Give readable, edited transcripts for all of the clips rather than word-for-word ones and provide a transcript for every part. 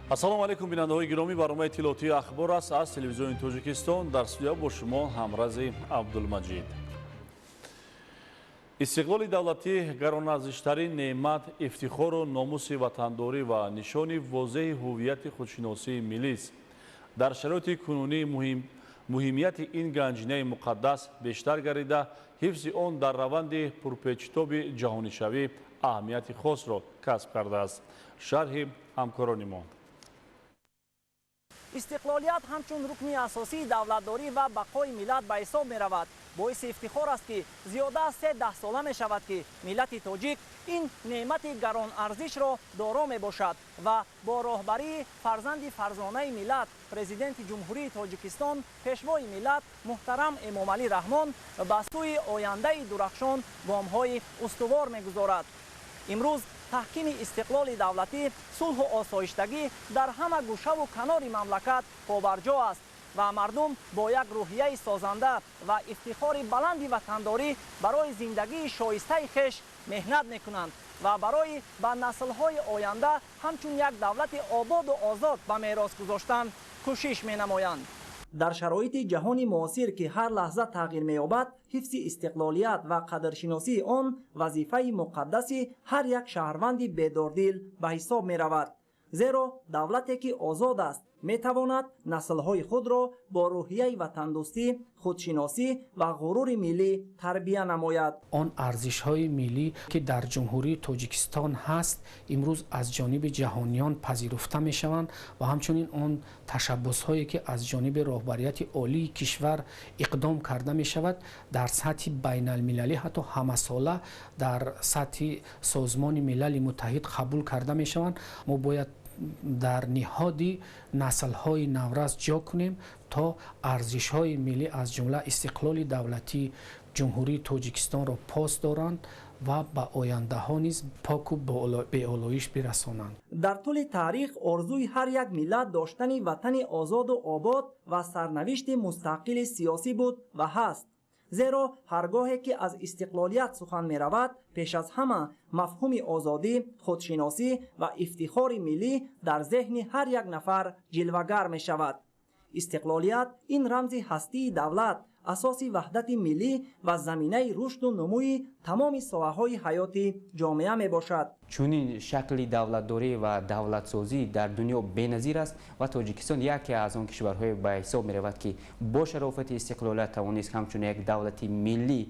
Ассалому алайкум, бинандаҳои гиромӣ. Барномаи иттилоотии «Ахбор» аст аз Телевизиони Тоҷикистон. Дар студия бо шумо Ҳамрази Абдулмаҷид. Истиқлоли давлатӣ гаронарзиштарин неъмат, ифтихору номуси ватандорӣ ва нишони возеҳи ҳуввияти худшиносии миллист. Дар шароити кунунӣ муҳимияти ин ганҷинаи муқаддас бештар гардида, ҳифзи он дар раванди пурпечитоби ҷаҳонишавӣ аҳамияти хосро касб кардааст. Шарҳи ҳамкорони мо. Истиқлолият ҳамчун рукни асосии давлатдорӣ ва бақои миллат ба ҳисоб меравад. Боиси ифтихор аст, ки зиёда аз се даҳсола мешавад, ки миллати тоҷик ин неъмати гаронарзишро доро мебошад ва бо роҳбарии фарзанди фарзонаи миллат, Президенти Ҷумҳурии Тоҷикистон, Пешвои миллат муҳтарам Эмомалӣ Раҳмон ба сӯи ояндаи дурахшон гомҳои устувор мегузорад. Имрӯз таҳкими истиқлоли давлатӣ, сулҳу осоиштагӣ дар ҳама гӯшаву канори мамлакат побарҷо аст ва мардум бо як рӯҳияи созанда ва ифтихори баланди ватандорӣ барои зиндагии шоистаи хеш меҳнат мекунанд ва барои ба наслҳои оянда ҳамчун як давлати ободу озод ба мерос гузоштан кӯшиш менамоянд. Дар шароити ҷаҳони муосир, ки ҳар лаҳза тағйир меёбад, ҳифзи истиқлолият ва қадршиносии он вазифаи муқаддаси ҳар як шаҳрванди бедордил ба ҳисоб меравад. Зеро давлате, ки озод аст, метавонад наслҳои худро бо рӯҳияи ватандӯстӣ, худшиносӣ ва ғурури миллӣ тарбия намояд. Он арзишҳои миллӣ, ки дар Ҷумҳурии Тоҷикистон ҳаст, имрӯз аз ҷониби ҷаҳониён пазируфта мешаванд ва ҳамчунин он ташаббусҳое, ки аз ҷониби роҳбарияти олии кишвар иқдом карда мешавад, дар сатҳи байналмилалӣ, ҳатто ҳамасола дар сатҳи Созмони Милали Муттаҳид қабул карда мешаванд, мо бояд дар ниҳоди наслҳои наврас ҷо кунем, то арзишҳои миллӣ, аз ҷумла истиқлоли давлатии Ҷумҳурии Тоҷикистонро пос доранд ва ба ояндаҳо низ поку беолоиш бирасонанд. Дар тӯли таърих орзуи ҳар як миллат доштани ватани озоду обод ва сарнавишти мустақили сиёсӣ буд ва ҳаст. Зеро ҳар гоҳе ки аз истиқлолият сухан меравад, пеш аз ҳама мафҳуми озодӣ, худшиносӣ ва ифтихори миллӣ дар зеҳни ҳар як нафар ҷилвагар мешавад. Истиқлолият ин рамзи ҳастии давлат, асоси ваҳдати миллӣ ва заминаи рушду нумӯи тамоми соҳаҳои ҳаёти ҷомеа мебошад. Чунин шакли давлатдорӣ ва давлатсозӣ дар дунё беназир аст ва Тоҷикистон яке аз он кишварҳое ба ҳисоб меравад, ки бо шарофати истиқлолият тавонист ҳамчун як давлати миллӣ,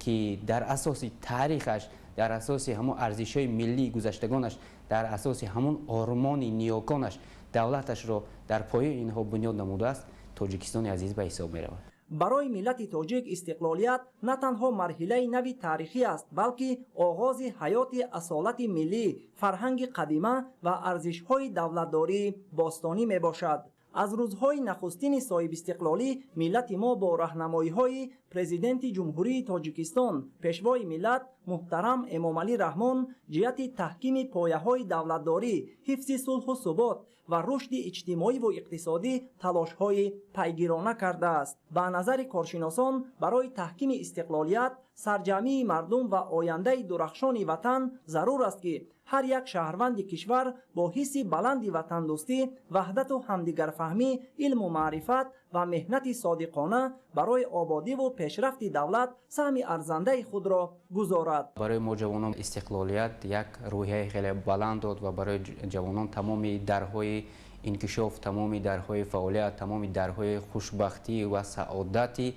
ки дар асоси таърихаш, дар асоси ҳамон арзишҳои миллии гузаштагонаш, дар асоси ҳамон ормони ниёконаш давлаташро дар пояи инҳо бунёд намудааст, Тоҷикистони азиз ба ҳисоб меравад. Барои миллати тоҷик истиқлолият на танҳо марҳилаи нави таърихӣ аст, балки оғози ҳаёти асолати миллӣ, фарҳанги қадима ва арзишҳои давлатдории бостонӣ мебошад. Аз рӯзҳои нахустини соҳибистиқлолӣ миллати мо бо роҳнамоиҳои Президенти Ҷумҳурии Тоҷикистон, Пешвои миллат муҳтарам Эмомалӣ Раҳмон ҷиҳати таҳкими пояҳои давлатдорӣ, ҳифзи сулҳу субот ва рушди иҷтимоиву иқтисодӣ талошҳои пайгирона кардааст. Ба назари коршиносон, барои таҳкими истиқлолият, сарҷамъии мардум ва ояндаи дурахшони ватан зарур аст, ки ҳар як шаҳрванди кишвар бо ҳисси баланди ватандӯстӣ, ваҳдату ҳамдигарфаҳмӣ, илму маърифат ва меҳнати содиқона барои ободиву пешрафти давлат саҳми арзандаи худро гузорад. Барои мо ҷавонон истиқлолият як рӯҳияи хеле баланд дод ва барои ҷавонон тамоми дарҳои инкишоф, тамоми дарҳои фаъолият, тамоми дарҳои хушбахтӣ ва саодати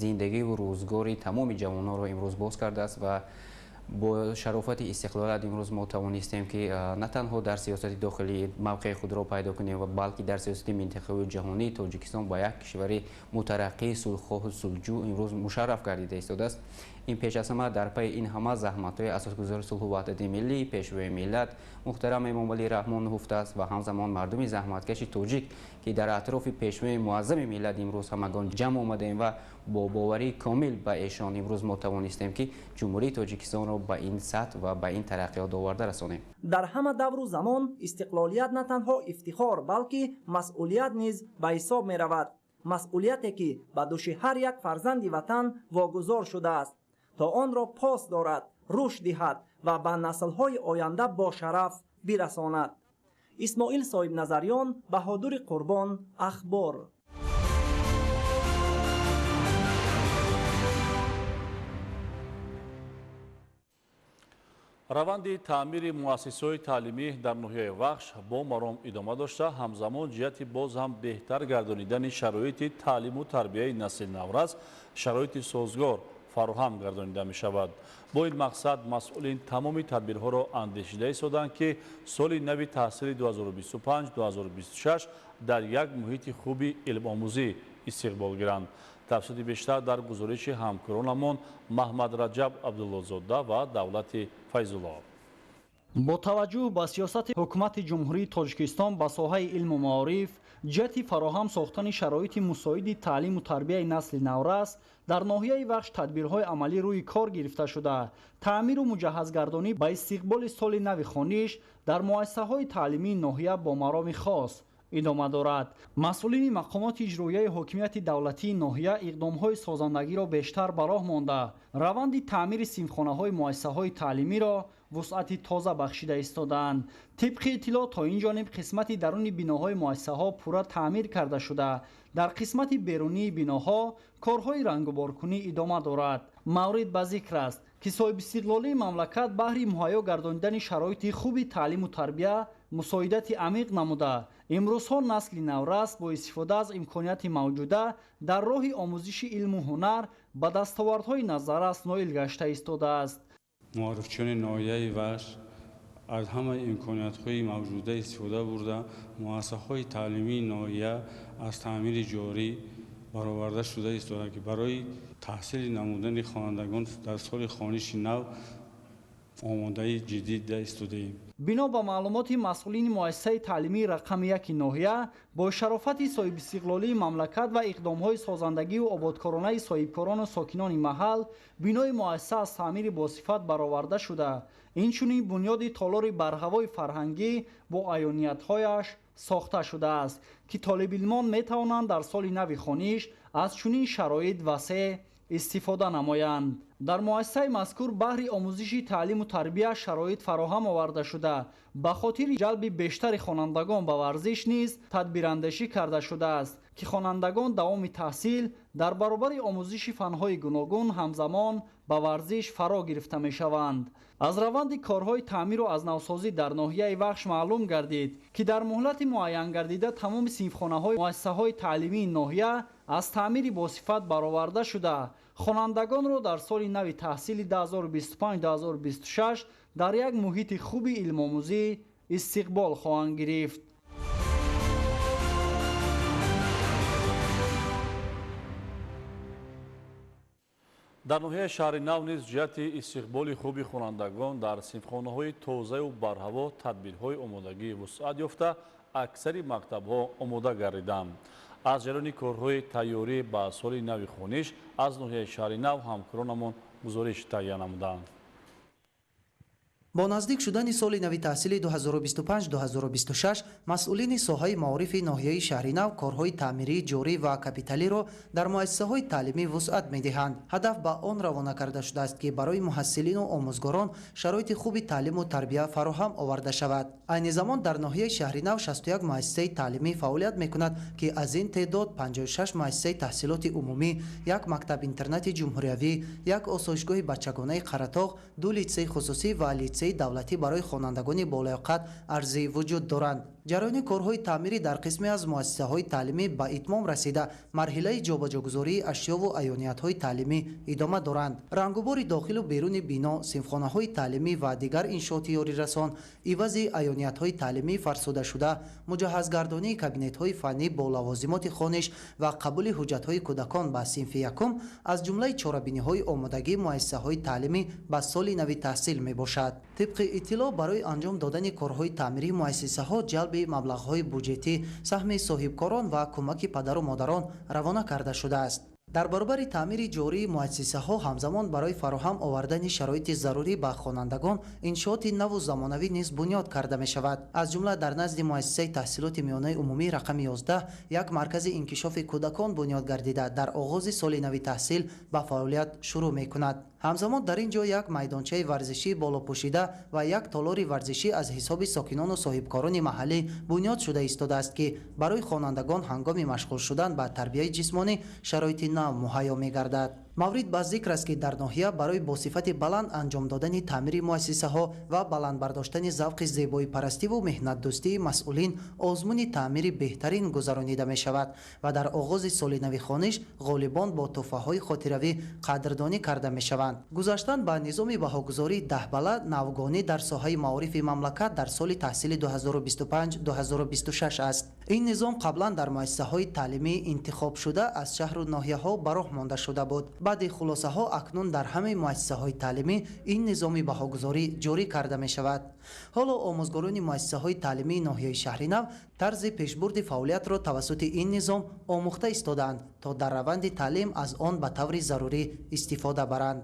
зиндагиву рӯзгори тамоми ҷавононро имрӯз боз кардааст. Ва бо шарофати истиқлолият имрӯз мо тавонистем, ки на танҳо дар сиёсати дохилӣ мавқеи худро пайдо кунем, ва балки дар сиёсати минтақавию ҷаҳонӣ Тоҷикистон ба як кишвари мутараққӣ, сулҳхоҳу сулҳҷӯ имрӯз мушарраф гардида истодааст. Ин пеш аз ҳама дар пайи ин ҳама заҳматҳои асосгузори сулҳу ваҳдати миллӣ, Пешвои миллат муҳтарам Эмомалӣ Раҳмон нуҳуфтааст ва ҳамзамон мардуми заҳматкаши тоҷик, ки дар атрофи Пешвои муаззами миллат имрӯз ҳамагон ҷамъ омадаем ва бо боварии комил ба эшон имрӯз мо тавонистем, ки Ҷумҳурии Тоҷикистонро ба ин сатҳ ва ба ин тараққиёт оварда расонем. Дар ҳама давру замон истиқлолият на танҳо ифтихор, балки масъулият низ ба ҳисоб меравад. Масъулияте, ки ба дӯши ҳар як фарзанди ватан вогузор шудааст, то онро пос дорад, рушд диҳад ва ба наслҳои оянда бо шараф бирасонад. Исмоил Соҳибназарён, Баҳодури Қурбон, Ахбор. Раванди таъмири муассисаҳои таълимӣ дар ноҳияи Вахш бо маром идома дошта, ҳамзамон ҷиҳати боз ҳам беҳтар гардонидани шароити таълиму тарбияи насли наврас шароити созгор фароҳам гардонида мешавад. Бо ин мақсад масъулин тамоми тадбирҳоро андешида истоданд, ки соли нави таҳсили 2025-2026 дар як муҳити хуби илмомӯзӣ истиқбол гиранд. Тафсилоти бештар дар гузориши ҳамкоронамон Маҳмад Раҷаб Абдуллозода ва Давлати Файзулло. Бо таваҷҷӯҳ ба сиёсати ҳукумати Ҷумҳурии Тоҷикистон ба соҳаи илму маориф, ҷиҳати фароҳам сохтани шароити мусоиди таълиму тарбияи насли наврас дар ноҳияи Вахш тадбирҳои амалӣ рӯи кор гирифта шуда, таъмиру муҷаҳҳазгардонӣ ба истиқболи соли нави хониш дар муассисаҳои таълимии ноҳия бо мароми хос идома дорад. Масъулини мақомоти иҷроияи ҳокимияти давлатии ноҳия иқдомҳои созандагиро бештар ба роҳ монда, раванди таъмири синфхонаҳои муассисаҳои таълимиро вусъати тоза бахшида истодаанд. Тибқи иттилоъ, то ин ҷониб қисмати даруни биноҳои муассисаҳо пурра таъмир карда шуда, дар қисмати берунии биноҳо корҳои рангуборкунӣ идома дорад. Маврид ба зикр аст, ки соҳибистиқлолии мамлакат баҳри муҳайё гардонидани шароити хуби таълиму тарбия мусоидати амиқ намуда, имрӯзҳо насли наврас бо истифода аз имконияти мавҷуда дар роҳи омӯзиши илму ҳунар ба дастовардҳои назаррас ноил гашта истодааст. Маорифчиёни ноҳияи Вахш аз ҳамаи имкониятҳои мавҷуда истифода бурда, муассисаҳои таълимии ноҳия аз таъмири ҷорӣ бароварда шуда истода, ки барои таҳсили намудани хонандагон дар соли хониши нав омодаи ҷиддӣ дида истодаем. Бино ба маълумоти масъулини муассисаи таълимии рақами яки ноҳия, бо шарофати соҳибистиқлолии мамлакат ва иқдомҳои созандагию ободкоронаи соҳибкорону сокинони маҳал бинои муассиса аз таъмири босифат бароварда шуда, инчунин бунёди толори барҳавои фарҳангӣ бо аёниятҳояш сохта шудааст, ки толибилмон метавонанд дар соли нави хониш аз чунин шароит васеъ истифода намоянд. Дар муассисаи мазкур баҳри омӯзиши таълиму тарбия шароит фароҳам оварда шуда, ба хотири ҷалби бештари хонандагон ба варзиш низ тадбирандешӣ карда шудааст, ки хонандагон давоми таҳсил дар баробари омӯзиши фанҳои гуногун ҳамзамон ба варзиш фаро гирифта мешаванд. Аз раванди корҳои таъмиру аз навсозӣ дар ноҳияи Вахш маълум гардид, ки дар муҳлати муайянгардида тамоми синфхонаҳои муассисаҳои таълимии ноҳия аз таъмири босифат бароварда шуда, хонандагонро дар соли нави таҳсили 2025-2026 дар як муҳити хуби илмомӯзӣ истиқбол хоҳанд гирифт. Дар ноҳияи Шаҳри Нав низ ҷиҳати истиқболи хуби хонандагон дар синфхонаҳои тозаю барҳаво тадбирҳои омодагӣ вусъат ёфта, аксари мактабҳо омода гардиданд. Аз ҷараёни корҳои тайёрӣ ба соли нави хониш аз ноҳияи Шаҳри Нав ҳамкоронамон гузориш таҳия намуданд. Бо наздик шудани соли нави таҳсили 2025-2026 масъулини соҳаи маорифи ноҳияи Шаҳри Нав корҳои таъмирии ҷорӣ ва капиталиро дар муассисаҳои таълимӣ вусъат медиҳанд. Ҳадаф ба он равона карда шудааст, ки барои муҳассилину омӯзгорон шароити хуби таълиму тарбия фароҳам оварда шавад. Айни замон дар ноҳияи Шаҳри Нав 61 муассисаи таълимӣ фаъолият мекунад, ки аз ин теъдод 56 муассисаи таҳсилоти умумӣ, як мактаб-интернати ҷумҳуриявӣ, як осоишгоҳи бачагонаи Қаратоғ, ду литсеи хусусӣ ва литсеи давлатӣ барои хонандагони болаёқат арзӣ вуҷуд доранд. Ҷараёни корҳои таъмирӣ дар қисме аз муассисаҳои таълимӣ ба итмом расида, марҳилаи ҷобаҷогузории ашёву аёниятҳои таълимӣ идома доранд. Рангубори дохилу беруни бино, синфхонаҳои таълимӣ ва дигар иншооти ёрирасон, ивази аёниятҳои таълимӣ фарсудашуда, муҷаҳҳазгардонии кабинетҳои фаннӣ бо лавозимоти хониш ва қабули ҳуҷҷатҳои кӯдакон ба синфи якум аз ҷумлаи чорабиниҳои омодагии муассисаҳои таълимӣ ба соли нави таҳсил мебошад. Тибқи иттилоъ, барои анҷом додани корҳои таъмирии муассисаҳо ҷалби маблағҳои буҷетӣ, саҳми соҳибкорон ва кӯмаки падару модарон равона карда шудааст. Дар баробари таъмири ҷории муассисаҳо ҳамзамон барои фароҳам овардани шароити зарурӣ ба хонандагон иншооти наву замонавӣ низ бунёд карда мешавад. Аз ҷумла дар назди муассисаи таҳсилоти миёнаи умумӣ рақами 11 як маркази инкишофи кӯдакон бунёд гардида, дар оғози соли нави таҳсил ба фаъолият шурӯъ мекунад. Ҳамзамон дар ин ҷо як майдончаи варзишӣ болопӯшида ва як толори варзишӣ аз ҳисоби сокинону соҳибкорони маҳаллӣ бунёд шуда истодааст, ки барои хонандагон ҳангоми машғул шудан ба тарбияи ҷисмонӣ шароити нав муҳайё мегардад. Маврид ба зикр аст, ки дар ноҳия барои бо сифати баланд анҷом додани таъмири муассисаҳо ва баланд бардоштани завқи зебоипарастиву меҳнатдӯстии масъулин озмуни таъмири беҳтарин гузаронида мешавад ва дар оғози соли нави хониш ғолибон бо тӯҳфаҳои хотиравӣ қадрдонӣ карда мешаванд. Гузаштан ба низоми баҳогузории даҳбала навгонӣ дар соҳаи маорифи мамлакат дар соли таҳсили 2025-2026 аст. Ин низом қаблан дар муассисаҳои таълимӣ интихобшуда аз шаҳру ноҳияҳо ба роҳ монда шуда буд. Баъди хулосаҳо акнун дар ҳамаи муассисаҳои таълимӣ ин низоми баҳогузорӣ ҷорӣ карда мешавад. Ҳоло омӯзгорони муассисаҳои таълимии ноҳияи Шаҳринав тарзи пешбурди фаъолиятро тавассути ин низом омӯхта истодаанд, то дар раванди таълим аз он ба таври зарурӣ истифода баранд.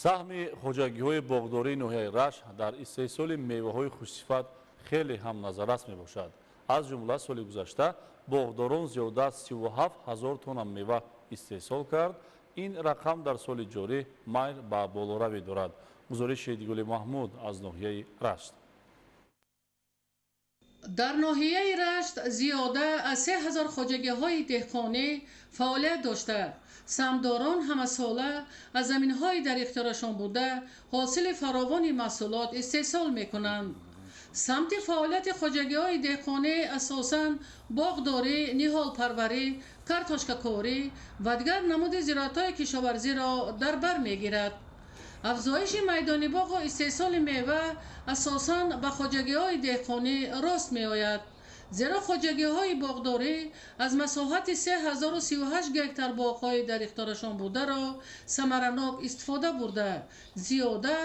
Саҳми хоҷагиҳои боғдории ноҳияи Рашт дар истеҳсоли меваҳои хушсифат хеле ҳам назаррас мебошад. Аз ҷумла соли гузашта боғдорон зиёда аз 37 ҳазор тонна мева истеҳсол кард. Ин рақам дар соли ҷорӣ майл ба болоравӣ дорад. Гузориши Идигули Маҳмуд аз ноҳияи Рашт. Дар ноҳияи Рашт зиёда аз 3000 хоҷагиҳои деҳқонӣ фаъолият дошта, самдорон ҳамасола аз заминҳои дар ихтиёрашон буда ҳосили фаровони маҳсулот истеҳсол мекунанд. Самти фаъолияти хоҷагиҳои деҳқонӣ асосан боғдорӣ, ниҳолпарварӣ, картошкакорӣ ва дигар намуди зироатҳои кишоварзиро дар бар мегирад. Афзоиши майдони боғу истеҳсоли мева асосан ба хоҷагиҳои деҳқонӣ рост меояд, зеро хоҷагиҳои боғдорӣ аз масоҳати 3038 гектар боғҳои дар ихтиёрашон бударо самаранок истифода бурда, зиёда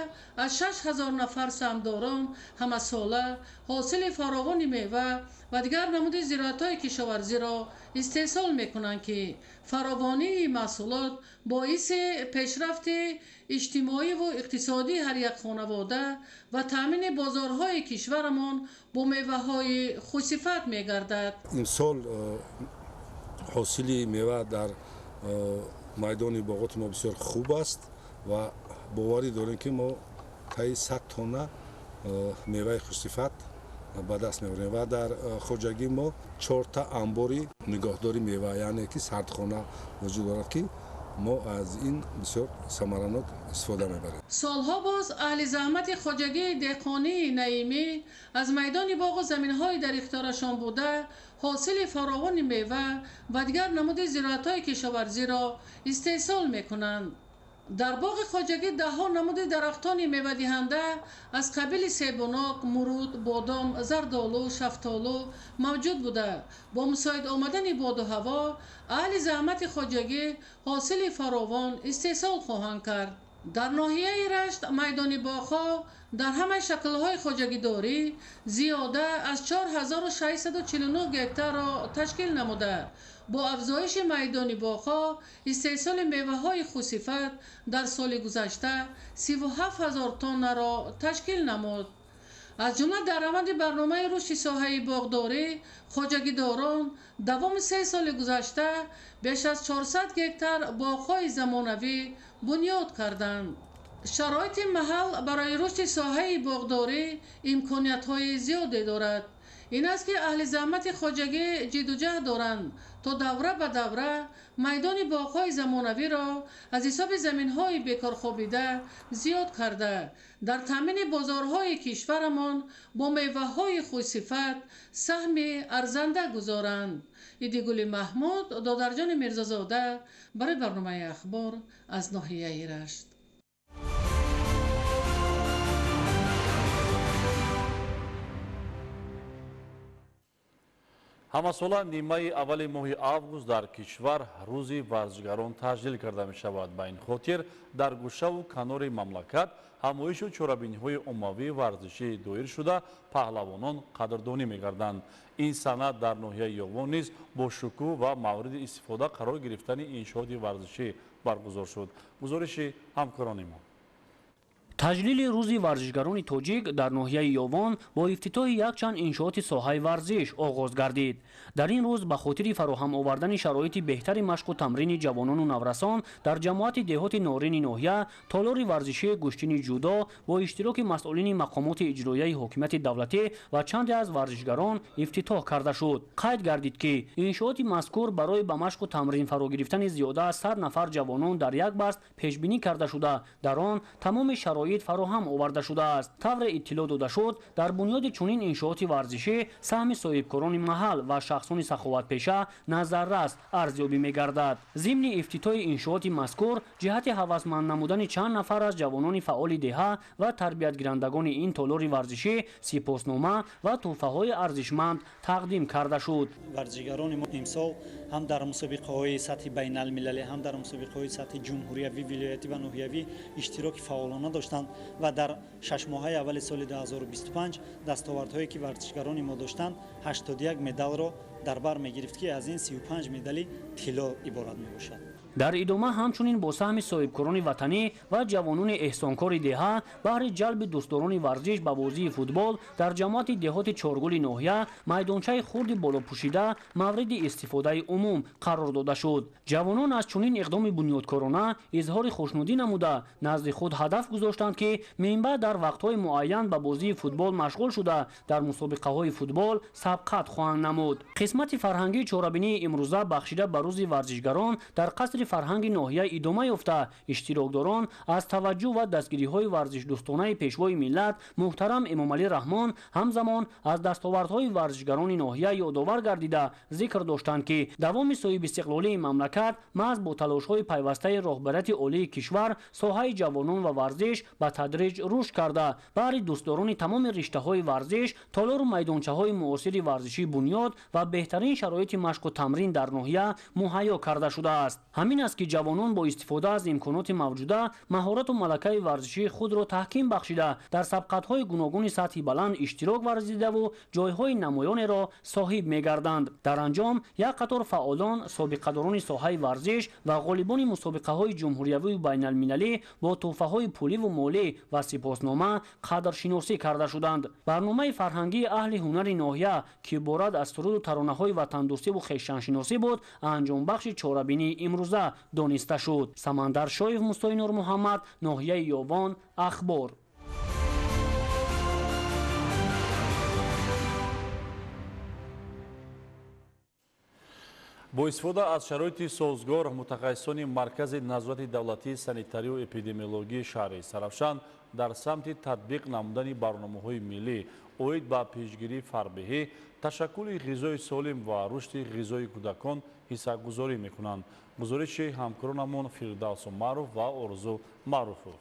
аз 6000 нафар самдорон ҳамасола ҳосили фаровони мева ва дигар намуди зироатҳои кишоварзиро истеҳсол мекунанд, ки фаровонии маҳсулот боиси пешрафти иҷтимоиву иқтисодии ҳар як хонавода ва таъмини бозорҳои кишварамон бо меваҳои хушсифат мегардад. Имсол ҳосили мева дар майдони боғоти мо бисёр хуб аст ва боварӣ дорем, ки мо таи 100 тонна меваи хушсифат ба даст меорем ва дар хоҷагии мо 4та анбори нигоҳдори мева, яъне ки сардхона вуҷуд дорад, ки мо аз ин бисёр самаранок истифода мебарем. Солҳо боз аҳли заҳмати хоҷагии деҳқонии Наимӣ аз майдони боғу заминҳои дар ихтиёрашон буда ҳосили фаровони мева ва дигар намуди зироатҳои кишоварзиро истеҳсол мекунанд. Дар боғи хоҷагӣ даҳҳо намуди дарахтони мевадиҳанда аз қабили себунок, муруд, бодом, зардолу, шафтолу мавҷуд буда, бо мусоид омадани боду ҳаво аҳли заҳмати хоҷагӣ ҳосили фаровон истеҳсол хоҳанд кард. Дар ноҳияи Рашт майдони боғҳо дар ҳамаи шаклҳои хоҷагидорӣ зиёда аз 4649 гектарро ташкил намуда, бо афзоиши майдони боғҳо истеҳсоли меваҳои хушсифат дар соли гузашта 37 ҳазор тоннаро ташкил намуд. Аз ҷумла дар раванди барномаи рушди соҳаи боғдорӣ хоҷагидорон давоми 3 соли гузашта беш аз 400 гектар боғҳои замонавӣ бунёд карданд. Шароити маҳал барои рушди соҳаи боғдорӣ имкониятҳои зиёде дорад. Ин аст, ки аҳли заҳмати хоҷагӣ ҷидду ҷаҳд доранд, то давра ба давра майдони боғҳои замонавиро аз ҳисоби заминҳои бекорхобида зиёд карда, дар таъмини бозорҳои кишварамон бо меваҳои хушсифат саҳми арзанда гузоранд. Идигули Маҳмуд, Додарҷони Мирзозода барои барномаи Ахбор аз ноҳияи Рашт. Ҳамасола нимаи аввали моҳи август дар кишвар рӯзи варзишгарон таҷлил карда мешавад. Ба ин хотир дар гӯшаву канори мамлакат ҳамоишу чорабиниҳои оммавии варзишӣ доир шуда, паҳлавонон қадрдонӣ мегарданд. Ин санад дар ноҳияи Ёвон низ бо шукӯҳ ва мавриди истифода қарор гирифтани иншооти варзишӣ баргузор шуд. Гузориши ҳамкорони мо. Таҷлили рӯзи варзишгарони тоҷик дар ноҳияи Ёвон бо ифтитоҳи якчанд иншооти соҳаи варзиш оғоз гардид. Дар ин рӯз ба хотири фароҳам овардани шароити беҳтари машқу тамрини ҷавонону наврасон дар ҷамоати деҳоти Норини ноҳия толори варзишии гӯштини ҷудо бо иштироки масъулини мақомоти иҷроияи ҳокимияти давлатӣ ва чанде аз варзишгарон ифтитоҳ карда шуд. Қайд гардид, ки иншооти мазкур барои ба машқу тамрин фаро гирифтани зиёда аз 100 нафар ҷавонон дар як баст пешбинӣ карда шуда, дар он тамоми шароит фароҳам оварда шудааст. Тавре иттилоъ дода шуд, дар бунёди чунин иншооти варзишӣ саҳми соҳибкорони маҳал ва шахсони саховатпеша назаррас арзёбӣ мегардад. Зимни ифтитоҳи иншооти мазкур ҷиҳати ҳавасманд намудани чанд нафар аз ҷавонони фаъоли деҳа ва тарбиятгирандагони ин толори варзишӣ сипоснома ва тӯҳфаҳои арзишманд тақдим карда шуд. Варзишгарони мо имсол ҳам дар мусобиқаҳои сатҳи байналмилалӣ, ҳам дар мусобиқаҳои сатҳи ҷумҳуриявӣ, вилоятӣ ва ноҳиявӣ иштироки фаъолона доштанд ва дар 6 моҳаи аввали соли 2025 дастовардҳое ки варзишгарони мо доштанд 81 медалро дар бар мегирифт, ки аз ин 35 медали тилло иборат мебошад. Дар идома ҳамчунин бо саҳми соҳибкорони ватанӣ ва ҷавонони эҳсонкори деҳа баҳри ҷалби дӯстдорони варзиш ба бозии футбол дар ҷамоати деҳоти Чоргули ноҳия майдончаи хурди болопӯшида мавриди истифодаи умум қарор дода шуд. Ҷавонон аз чунин иқдоми бунёдкорона изҳори хушнудӣ намуда, назди худ ҳадаф гузоштанд, ки минбаъд дар вақтҳои муайян ба бозии футбол машғул шуда, дар мусобиқаҳои футбол сабқат хоҳанд намуд. Қисмати фарҳангии чорабинии имрӯза бахшида ба рӯзи варзишгарон дар қасри фарҳанги ноҳия идома ёфта, иштирокдорон аз таваҷҷӯҳ ва дастгириҳои варзишдӯстонаи пешвои миллат муҳтарам Эмомалӣ Раҳмон ҳамзамон аз дастовардҳои варзишгарони ноҳия ёдовар гардида, зикр доштанд, ки давоми соҳибистиқлолии мамлакат маҳз бо талошҳои пайвастаи роҳбарияти олии кишвар соҳаи ҷавонон ва варзиш ба тадриҷ рушд карда, баҳри дӯстдорони тамоми риштаҳои варзиш толору майдончаҳои муосири варзишӣ бунёд ва беҳтарин шароити машқу тамрин дар ноҳия муҳайё карда шудааст. Ҳамин аст, ки ҷавонон бо истифода аз имконоти мавҷуда маҳорату малакаи варзишии худро таҳким бахшида, дар сабқатҳои гуногуни сатҳи баланд иштирок варзидаву ҷойҳои намоёнеро соҳиб мегарданд. Дар анҷом як қатор фаъолон, собиқадорони соҳаи варзиш ва ғолибони мусобиқаҳои ҷумҳуриявию байналмилалӣ бо тӯҳфаҳои пуливу молӣ ва сипоснома қадршиносӣ карда шуданд. Барномаи фарҳангии аҳли ҳунари ноҳия, ки иборат аз суруду таронаҳои ватандӯстиву хештаншиносӣ буд, анҷомбахши чорабинии имрӯза дониста шуд. Самандар Шоев, Мустои Нурмуҳаммад, ноҳияи Ёвон, Ахбор. Бо истифода аз шароити созгор мутахассисони Маркази назорати давлатии санитарию эпидемиологии шаҳри Сарафшан дар самти татбиқ намудани барномаҳои миллӣ оид ба пешгирии фарбеҳӣ, ташаккули ғизои солим ва рушди ғизои кӯдакон ҳиссагузорӣ мекунанд. Гузориши ҳамкоронамон Фирдавс Умаров ва Орзу Маъруфов.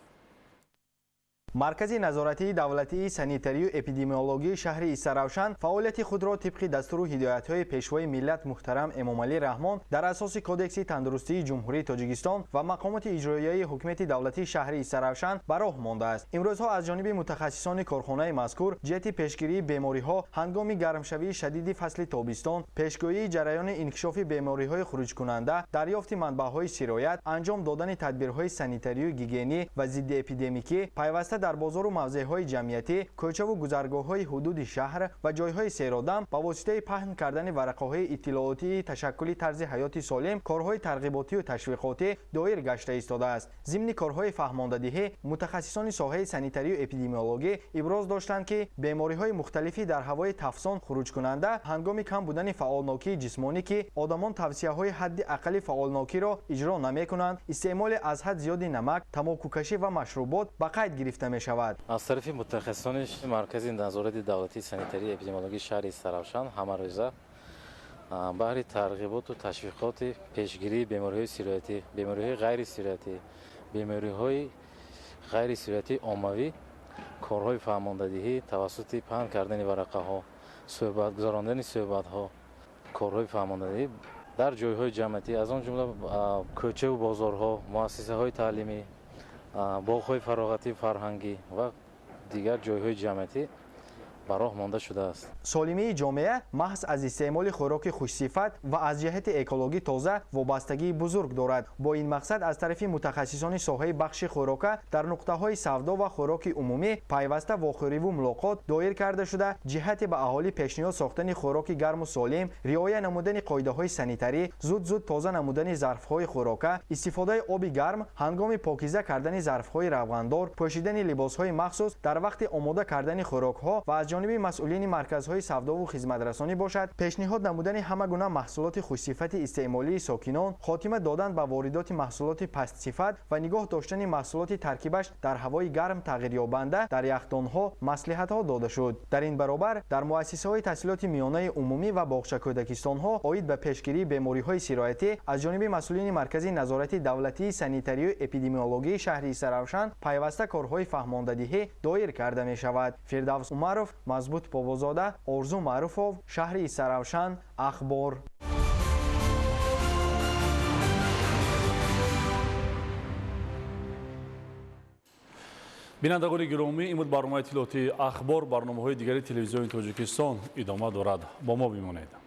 Маркази назоратии давлатии санитарию эпидемиологии шаҳри Истаравшан фаъолияти худро тибқи дастуру ҳидоятҳои пешвои миллат муҳтарам Эмомалӣ Раҳмон дар асоси Кодекси тандурустии Ҷумҳурии Тоҷикистон ва мақомоти иҷроияи ҳукумати давлатии шаҳри Истаравшан ба роҳ мондааст. Имрӯзҳо аз ҷониби мутахассисони корхонаи мазкур ҷиҳати пешгирии бемориҳо ҳангоми гармшавии шадиди фасли тобистон, пешгӯии ҷараёни инкишофи бемориҳои хуруҷкунанда, дарёфти манбаъҳои сироят, анҷом додани тадбирҳои санитарию гигиенӣ ва зиддиэпидемикӣ пайваста дар бозору мавзеъҳои ҷамъиятӣ, кӯчаву гузаргоҳҳои ҳудуди шаҳр ва ҷойҳои серодам ба воситаи паҳн кардани варақаҳои иттилоотии ташаккули тарзи ҳаёти солим корҳои тарғиботию ташвиқотӣ доир гашта истодааст. Зимни корҳои фаҳмондадиҳӣ мутахассисони соҳаи санитарию эпидемиологӣ иброз доштанд, ки бемориҳои мухталифи дар ҳавои тафсон хуруҷкунанда ҳангоми кам будани фаъолнокии ҷисмонӣ, ки одамон тавсияҳои ҳадди аққали фаъолнокиро иҷро намекунанд, истеъмоли аз ҳад зиёди намак, тамокукашӣ ва машрубот ба қайд гирифта мешавад. Аз тарафи мутахассисони Маркази назорати давлатии санитарии эпидемиологии шаҳри Истаравшан ҳамарӯза баҳри тарғиботу ташвиқоти пешгирии бемориҳои сироятӣ, бемориҳои ғайрисироятӣ, бемориҳои ғайрисироятии оммавӣ корҳои фаҳмондадиҳӣ тавассути паҳн кардани варақаҳо, суҳбат гузарондани суҳбатҳо, корҳои фаҳмондадиҳӣ дар ҷойҳои ҷамъиятӣ, аз он ҷумла кӯчаву бозорҳо, муассисаҳои таълимӣ, боғҳои фароғатӣ, фарҳангӣ ва дигар ҷойҳои ҷамъиятӣ ба роҳ монда шудааст. Солимии ҷомеа маҳз аз истеъмоли хӯроки хушсифат ва аз ҷиҳати экологӣ тоза вобастагии бузург дорад. Бо ин мақсад аз тарафи мутахассисони соҳаи бахши хӯрока дар нуқтаҳои савдо ва хӯроки умумӣ пайваста вохӯриву мулоқот доир карда шуда, ҷиҳати ба аҳолӣ пешниҳод сохтани хӯроки гарму солим, риоя намудани қоидаҳои санитарӣ, зуд-зуд тоза намудани зарфҳои хӯрока, истифодаи оби гарм ҳангоми покиза кардани зарфҳои равғандор, пӯшидани либосҳои махсус дар вақти омода кардани хӯрокҳо ва аз ҷониби масъулини марказҳои савдову хизматрасонӣ бошад, пешниҳод намудани ҳама гуна маҳсулоти хушсифати истеъмолии сокинон, хотима додан ба воридоти маҳсулоти пастсифат ва нигоҳ доштани маҳсулоти таркибаш дар ҳавои гарм тағйирёбанда дар яхдонҳо маслиҳатҳо дода шуд. Дар ин баробар дар муассисаҳои таҳсилоти миёнаи умумӣ ва боғчакӯдакистонҳо оид ба пешгирии бемориҳои сироятӣ аз ҷониби масъулини Маркази назорати давлатии санитарию эпидемиологии шаҳри Истаравшан пайваста корҳои фаҳмондадиҳӣ доир карда мешавад. Фирдавс Умаров, Мазбут Бобозода, Орзу Маъруфов, шаҳри Истаравшан, Ахбор. Бинандагони гиромӣ, ин буд барномаи иттилоотии Ахбор. Барномаҳои дигари телевизиони Тоҷикистон идома дорад. Бо мо бимонед.